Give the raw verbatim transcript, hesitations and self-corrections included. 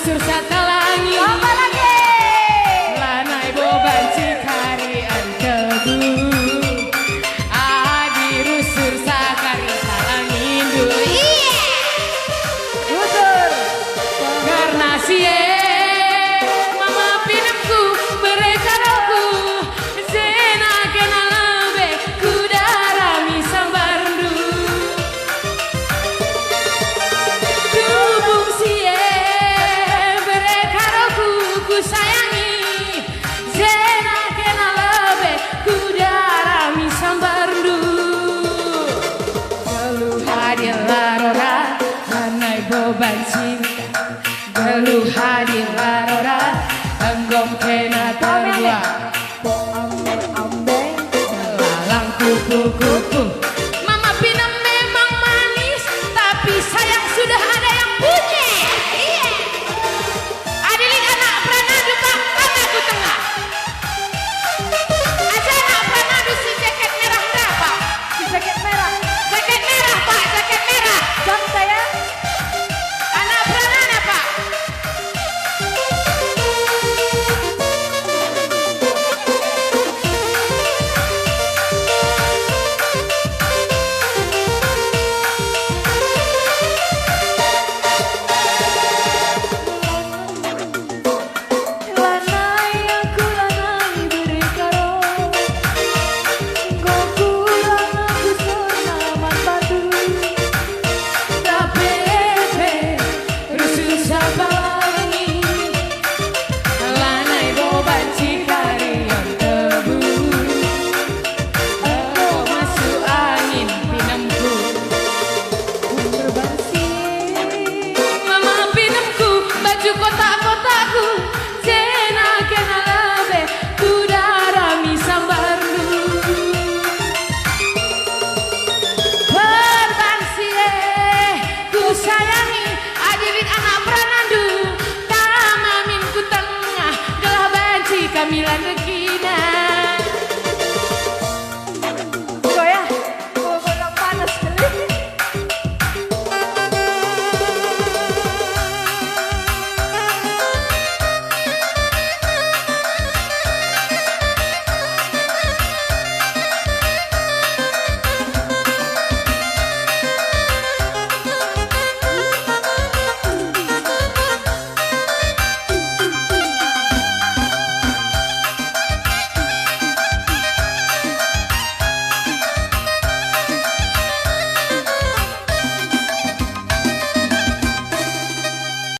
Rusur satalangi. Tambah lagi. Lanai bo banci kari ertebu. Adi rusur sakari salangindu. Iya. Rusur. Karna si e, mama pinemku, bere karoku. Jena kena lebe kudarami sambarndu. Tubung si e bere karoku kusayangi, jena kena lebe kudarami sambarndu. Geluh adi la rora, lanai bo banci. Geluh adi la rora, enggo kena terbuat. Lalang kupu-kupu. Mama Pinem memang manis, tapi sayang sudah ada yang punya. Iya. Adi lit anak peranandu, Pak, tama ku tengah. Aja anak peranandu si jaket merah enda, Pak. Si jaket merah. Jaket merah, Pak, jaket merah. Jam saya. Anak peranana, Pak. Lanai aku lanai bere karo, enggo kurang aku sona man bandu. Tapi pe rusur satalangi, lanai bo banci kari ertebu. Enggo masuk angin pinemku. Mama pinemku, baju kotak-kotakku, jena kena lebe kudarami sambarndu. Perban si e kusayangi, adi lit anak peranandu, tama min ku tengah, gelah banci kami lande